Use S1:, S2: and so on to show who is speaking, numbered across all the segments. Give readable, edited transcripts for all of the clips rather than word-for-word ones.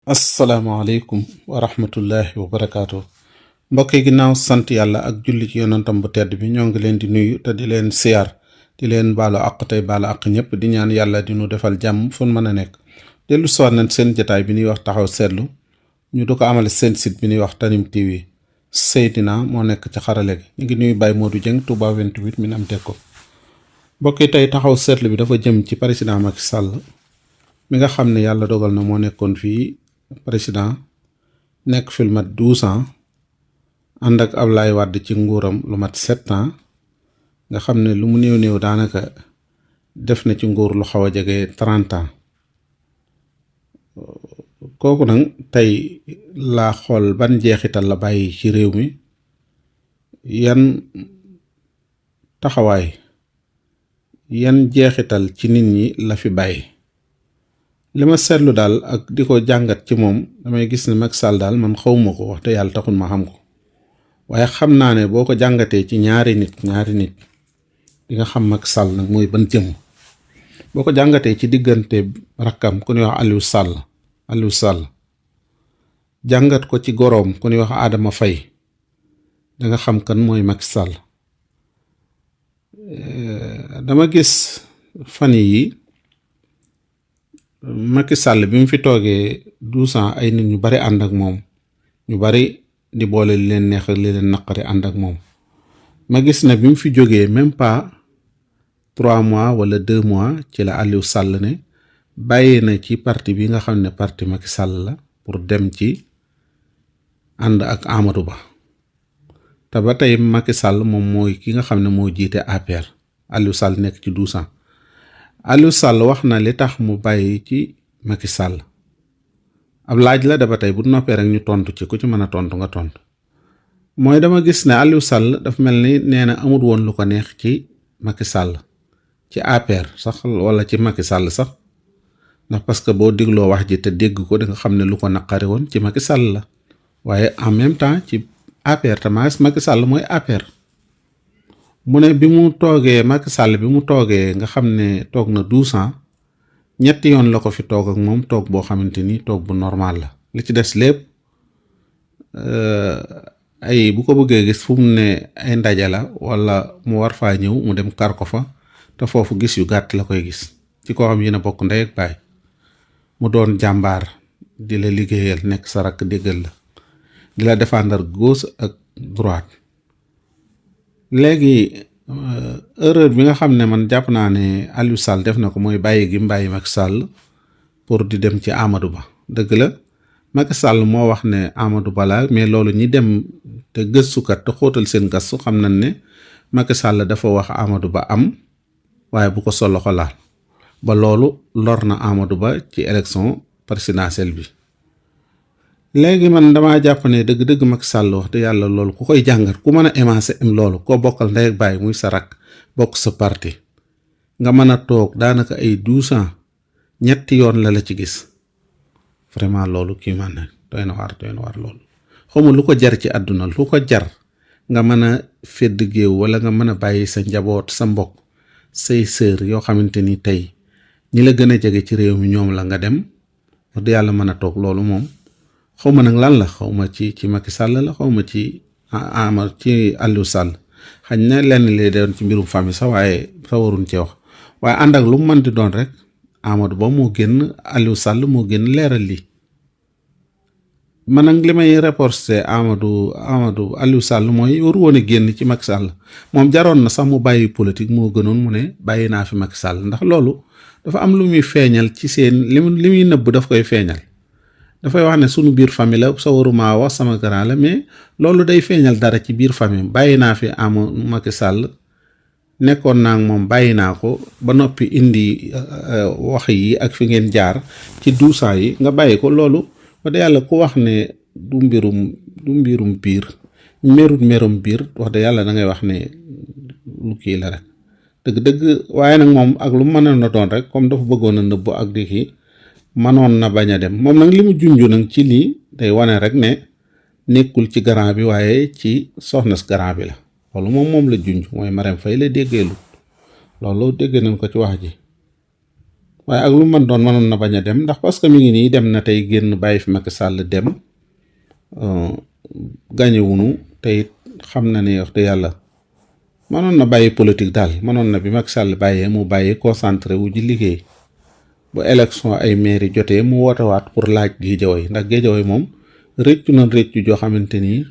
S1: asalaamaaleykum wa rahmatullahi wa barakaatu. mbokk yi ginnaaw sant yàlla ak julli ci yonantam bu tedd bi ñoo ngi leen di nuyu te di leen siyaar di leen baalu àq tey baalu àq ñëpp di ñaan yàlla di nu defal jàmm fu mën a nekk. dellu soir nañ seen jataay bi ñuy wax taxaw seetlu ñu du ko amale seen site bi ñuy wax Tanime TV. Seydina moo nekk ci xarale gi ñu ngi nuyu Baye Modou Dieng Touba 28 mi am teg ko. mbokk yi tey taxaw seetlu bi dafa jëm ci président Macky Sall mi nga xam ne yàlla dogal na moo nekkoon fii président nekk fi lu mat 12 ans ànd ak Ablaye Wade ci nguuram lu mat 7 ans nga xam ne lu mu néew daanaka def na ci nguur lu xaw a jege 30 ans kooku nag tey laa xool ban jeexital la bàyyi ci réew mi yan taxawaay yan jeexital ci nit ñi la fi bàyyi. li ma seetlu daal ak di ko jàngat ci moom damay gis ne Macky Sall daal man xawma ko wax te yàlla taxul ma xam ko waaye xam naa ne boo ko jàngatee ci ñaari nit di nga xam Macky Sall nag mooy ban jëm. boo ko jàngatee ci diggante rakkam ku ñuy wax Aliou Sall jàngat ko ci goroom ku ñuy wax Adama Faye da nga xam kan mooy Macky Sall. dama gis fan yi Macky Sall bi mu fi toogee 12 ans ay nit ñu bari ànd ak moom ñu bari di boole li leen neex ak li leen naqari ànd ak moom ma gis na bi mu fi jógee même pas 3 mois wala 2 mois ci la Aliou Sall ne bàyyi na ci parti bi nga xam ne parti Macky Sall la pour dem ci ànd ak Amadou Ba te ba tey Macky Sall moom mooy ki nga xam ne moo jiite APR Aliou Sall nekk ci 12 ans. Aliou Sall wax na li tax mu bàyyi ci Macky Sall ab laaj la da ba tey bu noppee rek ñu tontu ci ku ci mën a tontu nga tontu mooy dama gis ne Aliou Sall dafa mel ni nee na amul woon lu ko neex ci Macky Sall ci APR sax wala ci Macky Sall sax ndax parce que boo dégloo wax ji te dégg ko da nga xam ne lu ko naqari woon ci Macky Sall la waaye en même temps ci APR te Macky Sall mooy APR. mu ne bi mu toogee Macky Sall bi mu toogee nga xam ne toog na 12 ans ñetti yoon la ko fi toog ak moom toog boo xamante ni toog bu normal la li ci des lépp ay bu ko bëggee gis fu mu ne ay ndaje la wala mu war faa ñëw mu dem kar ko fa te foofu gis yu gàtt la koy gis ci koo xam yéen a bokk ndey ak baay mu doon jàmbaar di la liggéeyal nekk sa rakk déggal la di la défendre gauche ak droite. léegi erreur bi nga xam ne man jàpp naa ne Aliou Sall def na ko mooy bàyyi gi mu bàyyi Macky Sall pour di dem ci Amadou Ba dëgg la Macky Sall moo wax ne Amadou Ba la mais loolu ñi dem te gëstukat te xóotal seen gëstu xam nañ ne Macky Sall dafa wax Amadou Ba am waaye bu ko solo ko laal ba loolu lor na Amadou Ba ci élection présidentielle bi. léegi man damaa jàpp ne dëgg-dëgg Macky Sall wax te yàlla loolu ku koy jàngat ku mën a émancé am loolu koo bokkal ndey ak baay muy sa rakk bokk sa parti nga mën a toog daanaka ay 12 ans ñetti yoon la ci gis vraiment loolu kii man na doy na waar loolu xawma lu ko jar ci àdduna lu ko jar nga mën a fedd géew wala nga mën a bàyyi sa njaboot sa mbokk say sœur yoo xamante ni tey ñi la gën a jege ci réew mi ñoom la nga dem wax dëgg yàlla mën a toog loolu moom xawma nag lan la xawma ci Macky Sall la xawma ci Aliou Sall xañ na lenn li doon ci mbirum famille sax waaye sa waruñ ci wax waaye ànd ak lu mu mën di doon rek Amadou Ba moo génn Aliou Sall moo génn leeral lii man nag li may reporté Aliou Sall mooy waru woon a génn ci Macky Sall moom jaroon na sax mu bàyyi politique moo gënoon mu ne bàyyi naa fi Macky Sall ndax loolu dafa am lu muy feeñal ci seen li muy nëbb daf koy feeñal dafay wax ne sunu biir famille la sa waruma wax sama grand la mais loolu day feeñal dara ci biir famille bàyyi naa fi Macky Sall nekkoon naa moom bàyyi naa ko ba noppi indi wax yi ak fi ngeen jaar ci 12 ans yi nga bàyyi ko loolu wax dëgg yàlla ku wax ne du mbirum biir merum biir wax dëgg yàlla da ngay wax ne lu kii la rek dëgg waaye nag moom ak lu mën na doon rek comme dafa bëggoon a nëbbu ak di kii manoon na bañ a dem moom nag li mu junju nag ci lii day wane rek ne nekkul ci grand bi waaye ci soxnas grand bi la loolu moom la junj mooy Marème Faye la déggeelu loolu dégg nañ ko ci wax ji waaye ak lu mën doon mënoon na bañ a dem ndax parce que mi ngi nii dem na tey génn bàyyi fi Macky Sall dem gañewunu te it xam na ne wax dëgg yàlla mënoon na bàyyi politique daal mënoon na bi Macky Sall bàyyee mu bàyyi concentré wu ji liggéey bu élection ay mairie jotee mu wootewaat pour laaj Guédiawaye ndax Guédiawaye moom rëccu na rëccu joo xamante ni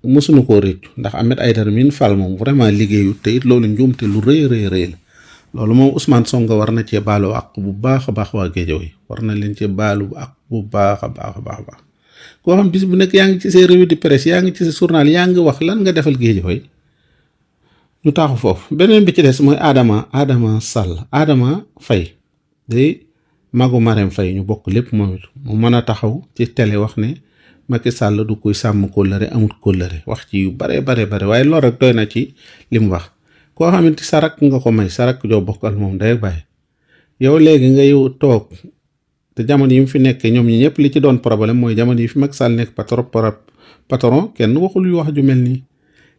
S1: mësuñu koo rëccu ndax Ahmed Aïdara min fal moom vraiment liggéeyu te it loolu njuumte lu rëy la loolu moom Ousmane Sonko war na cee baalu àq bu baax a baax waa Guédiawaye war na leen cee baalu àq bu baax a baax koo xam bis bu nekk yaa ngi ci say revue de presse yaa ngi ci sa journal yaa ngi wax lan nga defal Guédiawaye ñu taxu foofu. beneen bi ci des mooy Adama Sall Adama Faye day magu Marème Faye ñu bokk lépp moom it mu mën a taxaw ci télé wax ne Macky Sall du koy sàmm kóllëre amut kóllëre wax ci yu bare waaye loolu rek doy na ci li mu wax. koo xamante sarak nga ko may sarak joo bokkal moom day bàyyi yow léegi nga yow toog te jamono yi mu fi nekkee ñoom ñi ñëpp li ci doon problème mooy jamono yi fi Macky Sall nekk patron kenn waxul yu wax ju mel nii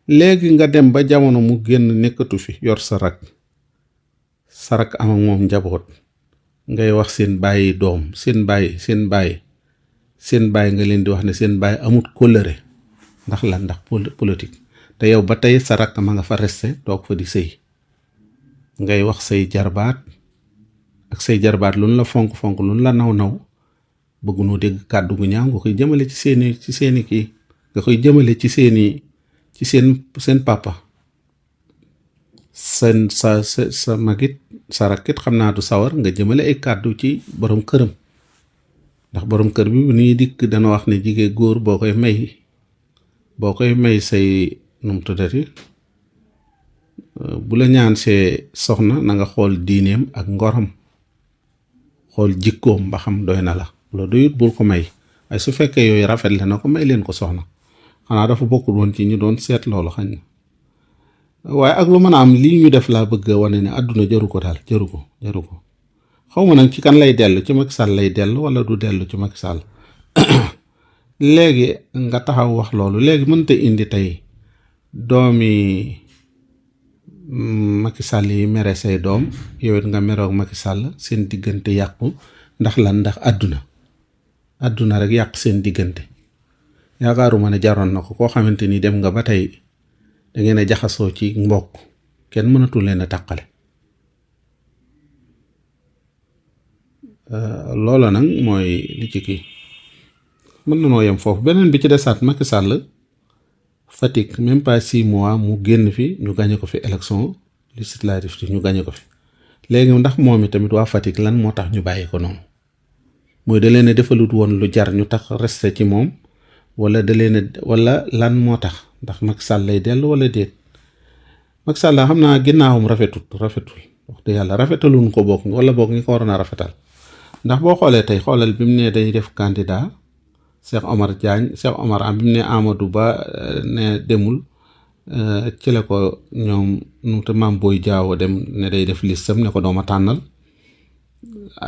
S1: léegi nga dem ba jamono mu génn nekkatu fi yor sarak am ak moom njaboot ngay wax seen bàyyi doom seen bàyyi nga leen di wax ne seen bàyyi amut kóllëre ndax lan ndax politique te yow ba tey sa rakk ma nga fa resté toog fa di sëy ngay wax say jarbaat ak say jarbaat lu la fonk lu la naw bëgg noo dégg kàddu gu ñaaw nga koy jëmale ci seeni kii nga koy jëmale ci seen papa sa magit sa rakkit xam naa du sawar nga jëmale ay kàddu ci borom këram ndax borom kër bi bu ñuy dikk dana wax ne jigéen góor boo koy may say num tuddati bu la ñaan see soxna na nga xool diineem ak ngoram xool jikkoom ba xam doy na la loolu doyut bul ko may waaye su fekkee yooyu rafet la na ko may leen ko soxna xanaa dafa bokkul woon ci ñu doon seet loolu xañ na waaye ak lu mën a am lii ñu def laa bëgg a wane ne àdduna jaru ko daal jaru ko xaw ma nag ci kan lay dellu ci Macky Sall lay dellu wala du dellu ci Macky Sall léegi nga taxaw wax loolu léegi mënta indi tey doomi Macky Sall yi mere say doom yow it nga meroog Macky Sall seen diggante yàqu ndax lan ndax àdduna rek yàq seen diggante yaakaaruma ne jaroon na ko koo xamante ni dem nga ba tey da ngeen a jaxasoo ci mbokk kenn mënatul leen a tàqale loola nag mooy li ci kii mën na noo yem foofu. beneen bi ci desaat Macky Sall Fatick même pas 6 mois mu génn fi ñu gagné ko fi élection législative ñu gagné ko fi léegi ndax moom i tamit waa Fatick lan moo tax ñu bàyyi ko noonu mooy da leen a defalut woon lu jar ñu tax resté ci moom wala wala lan moo tax ndax Macky Sall lay dellu wala déet. Macky Sall xam naa ginnaawam rafetul wax dëgg yàlla rafetaluñ ko bokk wala bokk ñi ko waroon a rafetal ndax boo xoolee tey xoolal bi mu ne dañuy def candidat Cheikh Omar am bi mu ne Amadou Ba ne demul ci la ko ñoom nu te Mame Boye Diao dem ne day def listam ne ko dooma tànnal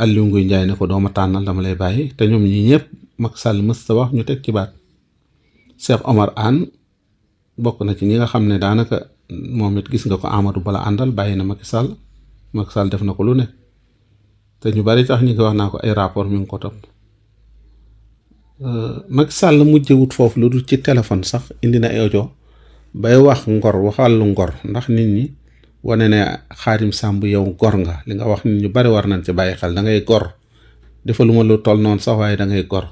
S1: Aliou Ngouille Ndiaye ne ko dooma tànnal dama lay bàyyi te ñoom ñi ñëpp Macky Sall mës ta wax ñu teg ci baat. Cheikh Omar Anne bokk na ci ñi nga xam ne daanaka moom it gis nga ko Amadou Ba la àndal bàyyi na Macky Sall def na ko lu ne te ñu bari tax ñu ngi wax naa ko ay rapport mi ngi ko topp. Macky Sall mujjee wut foofu lu dul ci téléphone sax indi na ay audio bay wax waxal ngor ndax nit ñi wane ne Xaadim Samb yow gor nga li nga wax nit ñu bari war nañ ci bàyyi xel da ngay gor defaluma lu toll noonu sax waaye da ngay gor.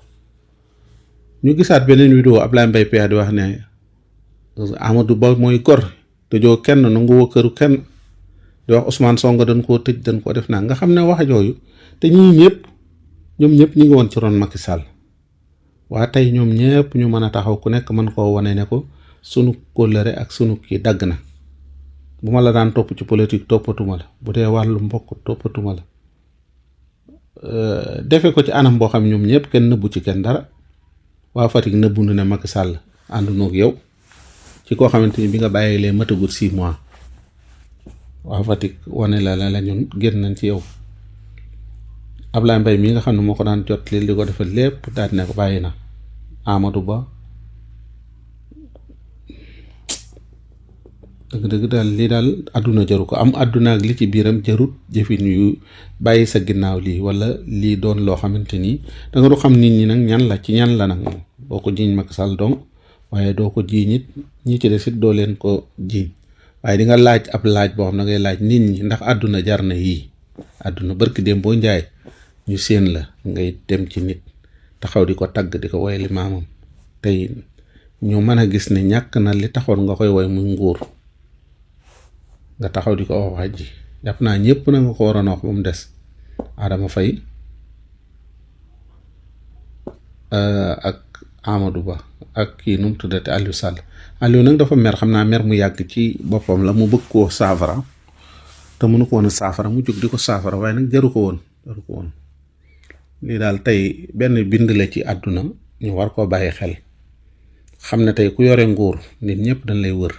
S1: ñu gisaat beneen vidéo Ablaye Mbaye Pia di wax ne Amadou Ba mooy gor tëjoo kenn nanguwoo këru kenn di wax Ousmane Sonko dañ koo tëj dañ koo def naa nga xam ne wax jooyu te ñoom ñëpp ñu ngi woon ci ron Macky Sall waa tey ñoom ñëpp ñu mën a taxaw ku nekk mën koo wane ne ko sunu kóllëre ak sunu kii dagg na bu ma la daan topp ci politique toppatuma la bu dee wàllu mbokk toppatuma la defe ko ci anam boo xam ñoom ñëpp kenn nëbbu ci kenn dara. waa Fatick nëbbu na ne Macky Sall ànduñoo ak yow ci koo xamante ni bi nga bàyyee lee matagut 6 mois waa Fatick wane la ñun génn nañ ci yow. Ablaye Mbaye mi nga xam ne moo ko daan jot li ko defal lépp daal ne ko bàyyi na Amadou Ba dëgg-dëgg daal lii daal àdduna jaru ko am àdduna ak li ci biiram jarut jëfin yu bàyyi sa ginnaaw lii wala lii doon loo xamante ni da nga du xam nit ñi nag ñan la ci ñan la nag moom boo ko jiiñ Macky Sall donc waaye doo ko jiiñ it ñi ci des it doo leen ko jiiñ waaye di nga laaj ab laaj boo xam ne ngay laaj nit ñi ndax àdduna jar na yii àdduna barki dem boo njaay ñu séen la ngay dem ci nit taxaw di ko tagg di ko woyali maamam tey ñu mën a gis ne ñàkk na li taxoon nga koy woy muy nguur nga taxaw di ko wax ji jàpp naa ñëpp na nga ko waroon a wax ba mu des Adama Faye ak Amadou Ba ak kii nu mu tuddati Aliou Sall Aliou nag dafa mer xam naa mer mu yàgg ci boppam la mu bëgg koo saafara te mënu ko woon a saafara mu jóg di ko saafara waaye nag jaru ko woon lii daal tey benn bind la ci àdduna ñu war koo bàyyi xel xam ne tey ku yore nguur nit ñëpp dañ lay wër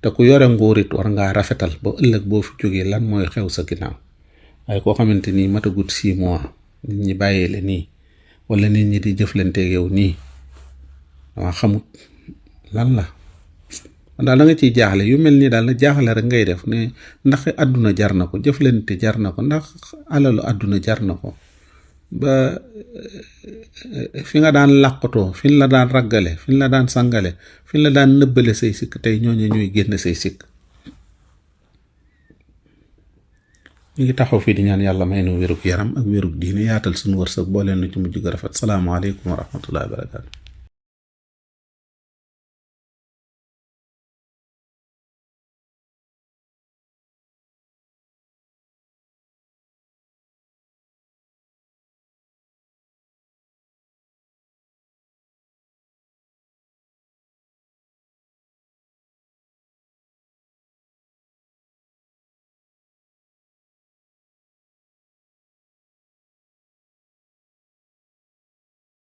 S1: te ku yore nguur it war ngaa rafetal ba ëllëg boo fi jógee lan mooy xew sa ginnaaw waaye koo xamante ni matagut 6 mois nit ñi bàyyee la nii wala nit ñi di jëflanteeg yow nii dama xamut lan la daal da nga ciy jaaxle yu mel nii daal na jaaxle rek ngay def ne ndax àdduna jar na ko jëflante jar na ko ndax alalu àdduna jar na ko ba fi nga daan làqatoo fi la daan raggale fi la daan sangale fi la daan nëbbale say sikk tey ñooñu ñuy génn say sikk ñu ngi taxaw fii di ñaan yàlla may nu wérug yaram ak wérug diine yaatal suñu wërsëg boo leen na ci mujj gu rafet salaamaaleykum wa rahmatullahi wa barakaatu